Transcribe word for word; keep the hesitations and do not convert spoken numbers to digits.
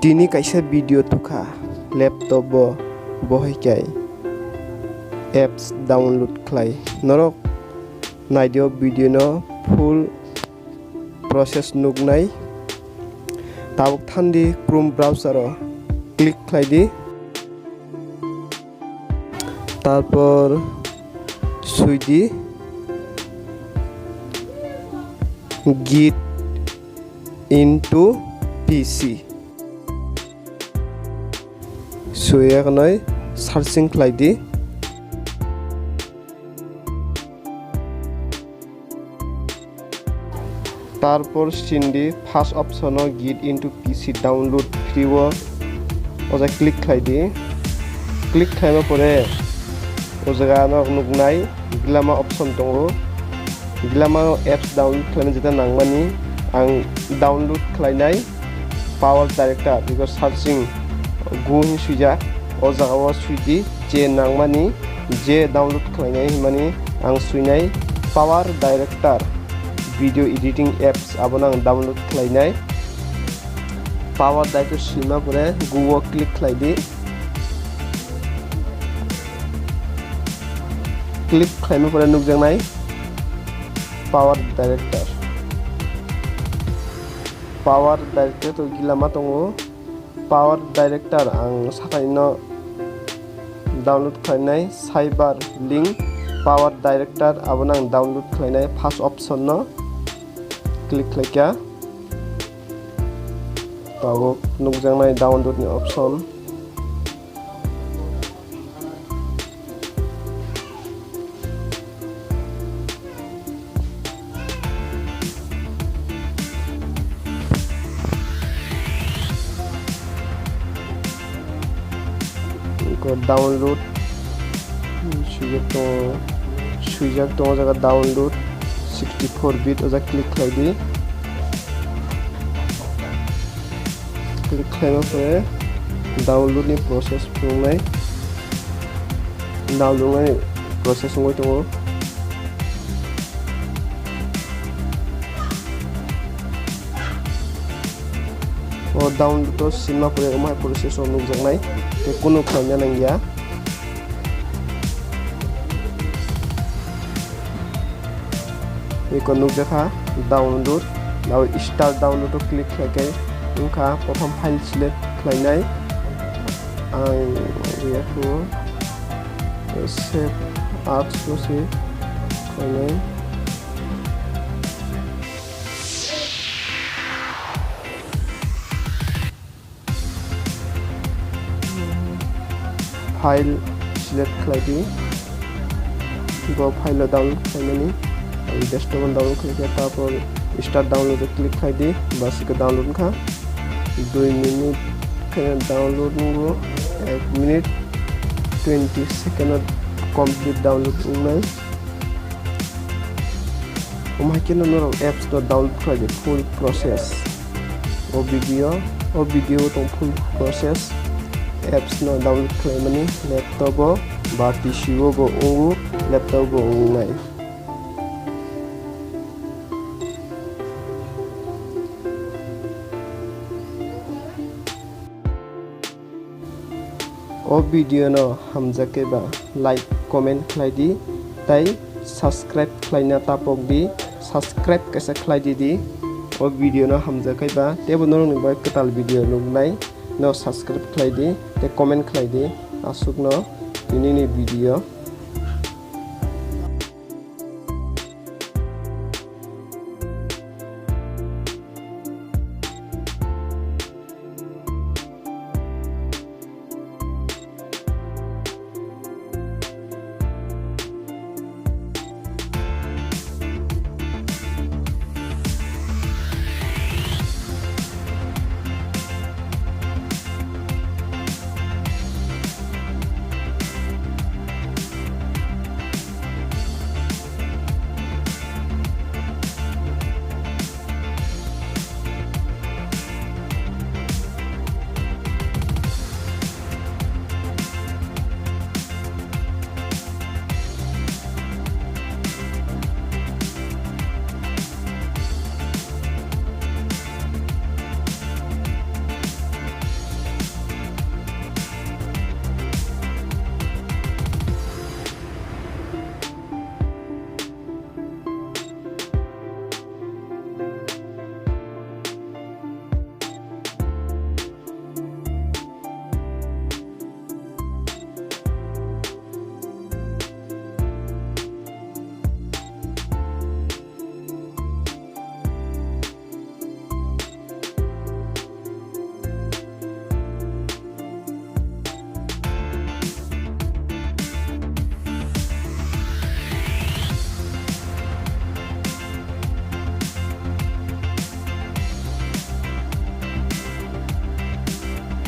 Tini kaisa video tukha laptop o, bohai kai apps download khlai. Norok naidi o video no full process nuknai. Tabuk thandi Chrome browser o click khlai di. Tarpor sui di Git into P C. Suiya khwnai searching khlai di. Tarpor sindi first option o Git into P C download free o, o jaga click khlai di. Click khlaima pore o jaga no nuknai glama option tongo. Glama o apps download khlaina jeta nangmani ang download khlainai Power Director, because searching go hin swijak, o jaga o sui di je nangmani, je download khlainai hinmani ang suinai Power Director video editing apps, abono ang download khlainai. Power Director swima pore go o click khlai di. Click khlaima pore nukjaknai Power Director. Power Director to gilama tongo. Power Director ang sakai no download khlainai, Cyber Link Power Director abono ang download khlainai, first option no click khlaikha. Tabuk nukjaknai download ni option. Download swijak tongo, swijak tongo o jaga download sixty four bit, o jaga click khlai di. Click khlaima pore download ni process phunuknai, download ni process wngwi tongo. O download o sima pore wngma hai process o nukjaknai, tei kunu khlaina nangya. Eko nukjakha download, abo start download o click khlai khe wngkha, prothom file select khlainai ang riyakhu save as no se khlainai. File select khlai di, bo file o download khlainani, ang desktop o download khlai khe, tarpor start download o click khlai di, bas khe download wngkha, dui minute khe download wngo, ek minute twenty second o complete download wngnai. Omo hai kheno norok apps no download khlai di full process. O video, o video tong full process apps no download khlaimani laptop o ba P C o bo wngo, laptop o wngnai. O video no hamjakhe ba like, comment khlai di, tei subscribe khlaina tapok di, subscribe kaisa khlai di di. O video no hamjakhe ba teibo norokni bai kwtal video nuknai no subscribe khlai di tei comment khlai di. Aswkno tini ni video.